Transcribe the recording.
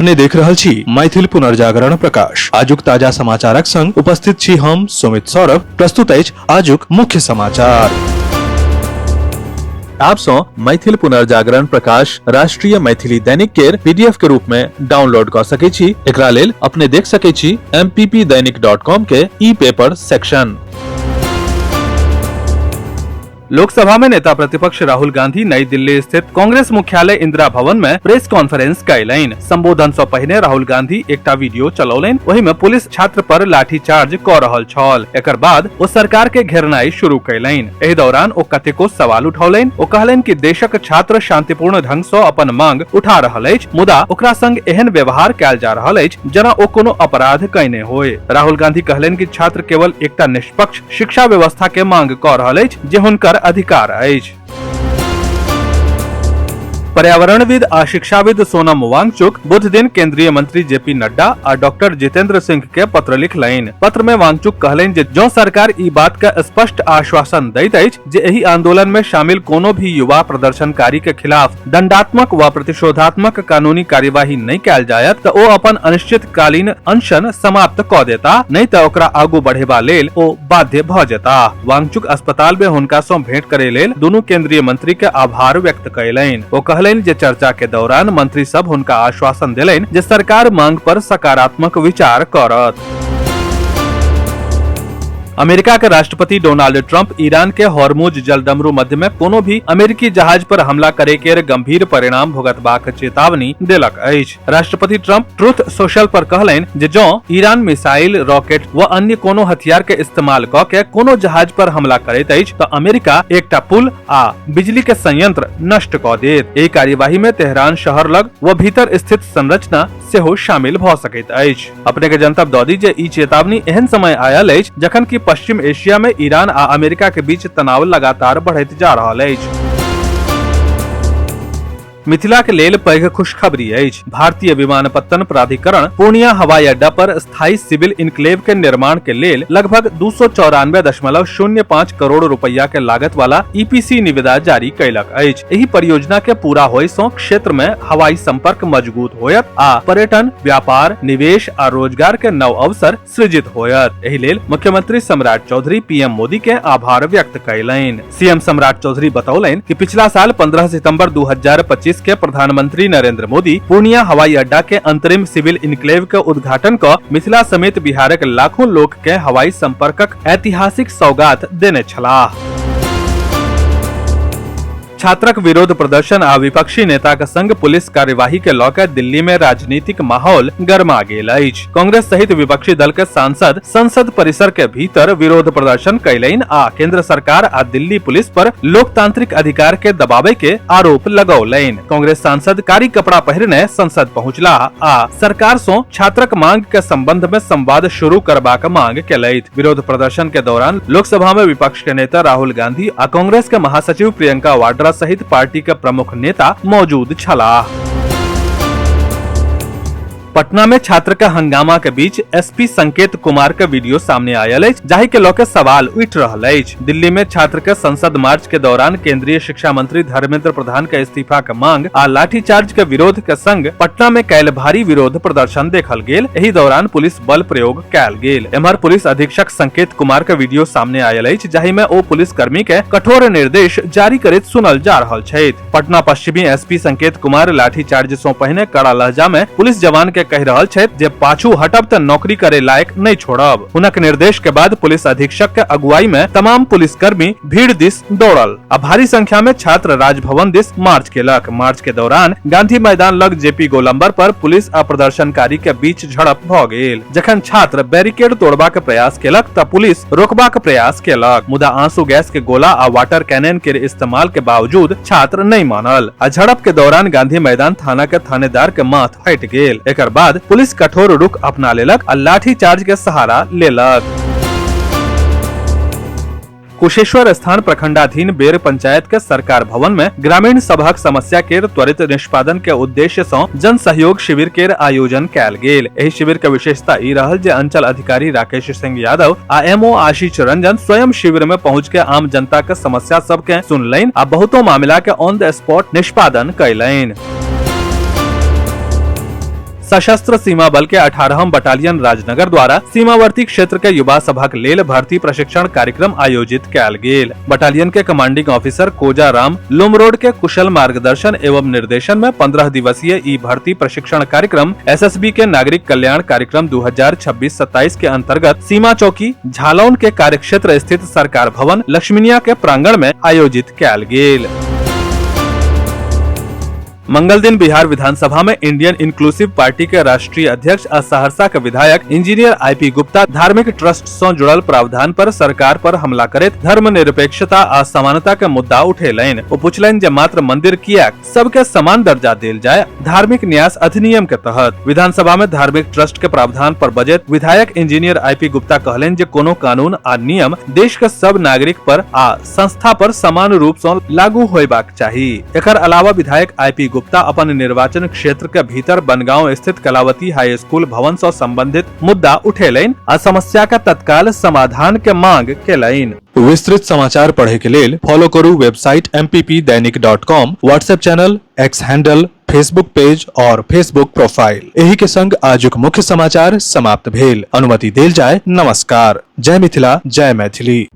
अपने देख रहल छी मैथिल पुनर्जागरण प्रकाश। आजुक ताजा समाचारक संग उपस्थित छी हम सुमित सौरभ। प्रस्तुत अछि आजुक मुख्य समाचार। आप सौ मैथिल पुनर्जागरण प्रकाश राष्ट्रीय मैथिली दैनिक के पीडीएफ के रूप में डाउनलोड कर सके छी। एकरा लेल अपने देख सके छी mppdainik.com के ई पेपर सेक्शन। लोकसभा में नेता प्रतिपक्ष राहुल गांधी नई दिल्ली स्थित कांग्रेस मुख्यालय इंदिरा भवन में प्रेस कॉन्फ्रेंस कयलनि। संबोधन से पहिने राहुल गांधी एकटा वीडियो चलौलनि, ओहि में पुलिस छात्र पर लाठीचार्ज क रहल छल। एकर बाद ओ सरकार के घेरनाई शुरू कयलनि। एहि दौरान ओ कतेको सवाल उठौलनि। ओ कहलनि कि देशक छात्र शांतिपूर्ण ढंग से अपन मांग उठा रहल अछि, मुदा ओकरा संग एहन व्यवहार कयल जा रहल अछि जेना ओ कोनो अपराध कयने होय। राहुल गांधी कहलनि कि छात्र केवल एकटा निष्पक्ष शिक्षा व्यवस्था के मांग क रहल अछि, जे हुनकर अधिकार अछि। पर्यावरणविद आ शिक्षाविद सोनम वांगचुक बुध दिन केंद्रीय मंत्री जेपी नड्डा आ डॉक्टर जितेंद्र सिंह के पत्र लिखलनि। पत्र में वांगचुक कहलनि जे जँ सरकार ई बात के स्पष्ट आश्वासन दैत अछि जे एहि आंदोलन में शामिल कोनो भी युवा प्रदर्शनकारी के खिलाफ दंडात्मक व प्रतिशोधात्मक कानूनी कार्यवाही नहि कयल जायत तऽ ओ अपन अनिश्चितकालीन अनशन समाप्त कऽ देता, नहि तऽ ओकरा आगू बढ़ेबा लेल ओ बाध्य भऽ जेता। वांगचुक अस्पताल में हुनका सँ भेंट करे लेल दुनू केंद्रीय मंत्री के आभार व्यक्त कयलनि। ओ कहलनि जे चर्चा के दौरान मंत्री सब हुनका आश्वासन देलनि जे सरकार मांग पर सकारात्मक विचार करत। अमेरिका के राष्ट्रपति डोनाल्ड ट्रंप ईरान के हॉर्मुज जलडमरू मध्य में कोनो भी अमेरिकी जहाज पर हमला करे के गंभीर परिणाम भुगतबाक चेतावनी देलक अछि। राष्ट्रपति ट्रंप ट्रुथ सोशल पर कहलनि जे जँ ईरान मिसाइल, रॉकेट व अन्य कोनो हथियार के इस्तेमाल क के कोनो जहाज पर हमला करैत अछि तऽ अमेरिका एकटा पुल आ बिजली के संयंत्र नष्ट क देत। एहि कार्यवाही में तेहरान शहर लग व भीतर स्थित संरचना सेहो शामिल भ सकैत अछि। अपने के जनतब दऽ दी जे ई चेतावनी एहन समय आयल अछि जखन कि पश्चिम एशिया में ईरान आ अमेरिका के बीच तनाव लगातार बढ़ैत जा रहल अछि। मिथिला के लेल पैघ खुशखबरी अछि। भारतीय विमानपत्तन प्राधिकरण पूर्णिया हवाई अड्डा पर स्थायी सिविल इनक्लेव के निर्माण के लेल लगभग 294.05 करोड़ रुपया के लागत वाला ईपीसी निविदा जारी कयलक अछि। एहि परियोजना के पूरा होय सँ क्षेत्र में हवाई संपर्क मजबूत होयत आ पर्यटन, व्यापार, निवेश आ रोजगार के नव अवसर सृजित होयत। एहि लेल मुख्यमंत्री सम्राट चौधरी पीएम मोदी के आभार व्यक्त कयलनि। सीएम सम्राट चौधरी बतौलनि कि पिछला साल 15 सितंबर 2025 के प्रधानमंत्री नरेंद्र मोदी पूर्णिया हवाई अड्डा के अंतरिम सिविल इनक्लेव के उद्घाटन क मिथिला समेत बिहारक लाखों लोक के हवाई संपर्कक ऐतिहासिक सौगात देने छलाह। छात्रक विरोध प्रदर्शन आ विपक्षी नेताक संग पुलिस कार्यवाही के लऽ कऽ दिल्ली में राजनीतिक माहौल गरमा गेल अछि। कांग्रेस सहित विपक्षी दल के सांसद संसद परिसर के भीतर विरोध प्रदर्शन कयलनि आ केंद्र सरकार आ दिल्ली पुलिस पर लोकतांत्रिक अधिकार के दबावे के आरोप लगौलनि। कांग्रेस सांसद कारी कपड़ा पहिरने संसद पहुंचला आ सरकार सं छात्रक मांग के संबंध में संवाद शुरू करबाक मांग केलथि। विरोध प्रदर्शन के दौरान लोकसभा में विपक्ष के नेता राहुल गांधी आ कांग्रेस के महासचिव प्रियंका वाड्रा सहित पार्टी के प्रमुख नेता मौजूद छलाह। पटना में छात्र के हंगामा के बीच एसपी संकेत कुमार के वीडियो सामने आयल अछि, जाहि के लऽ के सवाल उठि रहल अछि। दिल्ली में छात्र के संसद मार्च के दौरान केंद्रीय शिक्षा मंत्री धर्मेंद्र प्रधान के इस्तीफा के मांग आ लाठीचार्ज के विरोध के संग पटना में कैल भारी विरोध प्रदर्शन देखल गेल। एहि दौरान पुलिस बल प्रयोग कैल गेल। एम्हर पुलिस अधीक्षक संकेत कुमार के वीडियो सामने आयल अछि, जाहि में ओ पुलिस कर्मी के कठोर निर्देश जारी करैत सुनल जा रहल छथि। पटना पश्चिमी एसपी संकेत कुमार लाठीचार्ज सं पहिने कड़ा लहजा में पुलिस जवान के कहि रहल छथि जे पाछू हटब त नौकरी करे लायक नहीं छोड़ब। हुनक निर्देश के बाद पुलिस अधीक्षक के अगुवाई में तमाम पुलिसकर्मी भीड़ दिस दौड़ल आ भारी संख्या में छात्र राजभवन दिस मार्च केलक। मार्च के दौरान गांधी मैदान लग जेपी गोलंबर पर पुलिस आ प्रदर्शनकारी के बीच झड़प भ गेल। जखन छात्र बैरिकेड तोड़बाक प्रयास केलक त पुलिस रोकबाक प्रयास केलक, मुदा आंसू गैस के गोला आ वाटर कैनन के इस्तेमाल के बावजूद छात्र नहीं मानल आ झड़प के दौरान गांधी मैदान थाना के थानेदार के माथ फटि गेल। एकर बाद पुलिस कठोर रुख अपना लेलक आ लाठी चार्ज के सहारा लेलक। कुशेश्वर स्थान प्रखंडाधीन बेर पंचायत के सरकार भवन में ग्रामीण सभक समस्या के त्वरित निष्पादन के उद्देश्य सं जन सहयोग शिविर के आयोजन कैल गेल। एहि शिविर के विशेषता ई रहल जे अंचल अधिकारी राकेश सिंह यादव आ एमओ आशीष रंजन स्वयं शिविर में पहुंच के आम जनता के समस्या सब के सुनलनि आ बहुतो मामला के ऑन the spot निष्पादन कयलनि। सशस्त्र सीमा बल के 18हम बटालियन राजनगर द्वारा सीमावर्ती क्षेत्र के युवा सभक लेल भर्ती प्रशिक्षण कार्यक्रम आयोजित कयल गेल। बटालियन के कमांडिंग ऑफिसर कोजा राम लुमरोड के कुशल मार्गदर्शन एवं निर्देशन में 15 दिवसीय ई भर्ती प्रशिक्षण कार्यक्रम एसएसबी के नागरिक कल्याण कार्यक्रम 2026-27 के अंतर्गत सीमा चौकी झालौन के कार्यक्षेत्र स्थित सरकार भवन लक्ष्मीनिया के प्रांगण में आयोजित कयल गेल। मंगल दिन बिहार विधानसभा में इंडियन इंक्लूसिव पार्टी के राष्ट्रीय अध्यक्ष आ सहरसा के विधायक इंजीनियर आईपी गुप्ता धार्मिक ट्रस्ट से जुड़ल प्रावधान पर सरकार पर हमला करैत धर्मनिरपेक्षता आ समानता के मुद्दा उठेलनि। ओ पूछलनि जे मात्र मंदिर किएक, सबके समान दर्जा देल जाय धार्मिक न्यास अधिनियम के तहत। विधानसभा में धार्मिक ट्रस्ट के प्रावधान पर बजैत विधायक इंजीनियर आईपी गुप्ता कहलनि जे कोनो कानून आ नियम देश के सब नागरिक पर आ संस्था पर समान रूप से लागू होयबाक चाही। एकर अलावा विधायक आईपी गुप्ता अपन निर्वाचन क्षेत्र के भीतर बनगांव स्थित कलावती हाई स्कूल भवन से संबंधित मुद्दा उठेलनि आ समस्या के तत्काल समाधान के मांग केलनि। विस्तृत समाचार पढ़े के लेल फॉलो करू website mppdainik.com, WhatsApp channel, X handle, Facebook page और फेसबुक प्रोफाइल। एही के संग आजुक मुख्य समाचार समाप्त भेल। अनुमति देल जाय। नमस्कार। जय मिथिला, जय मैथिली।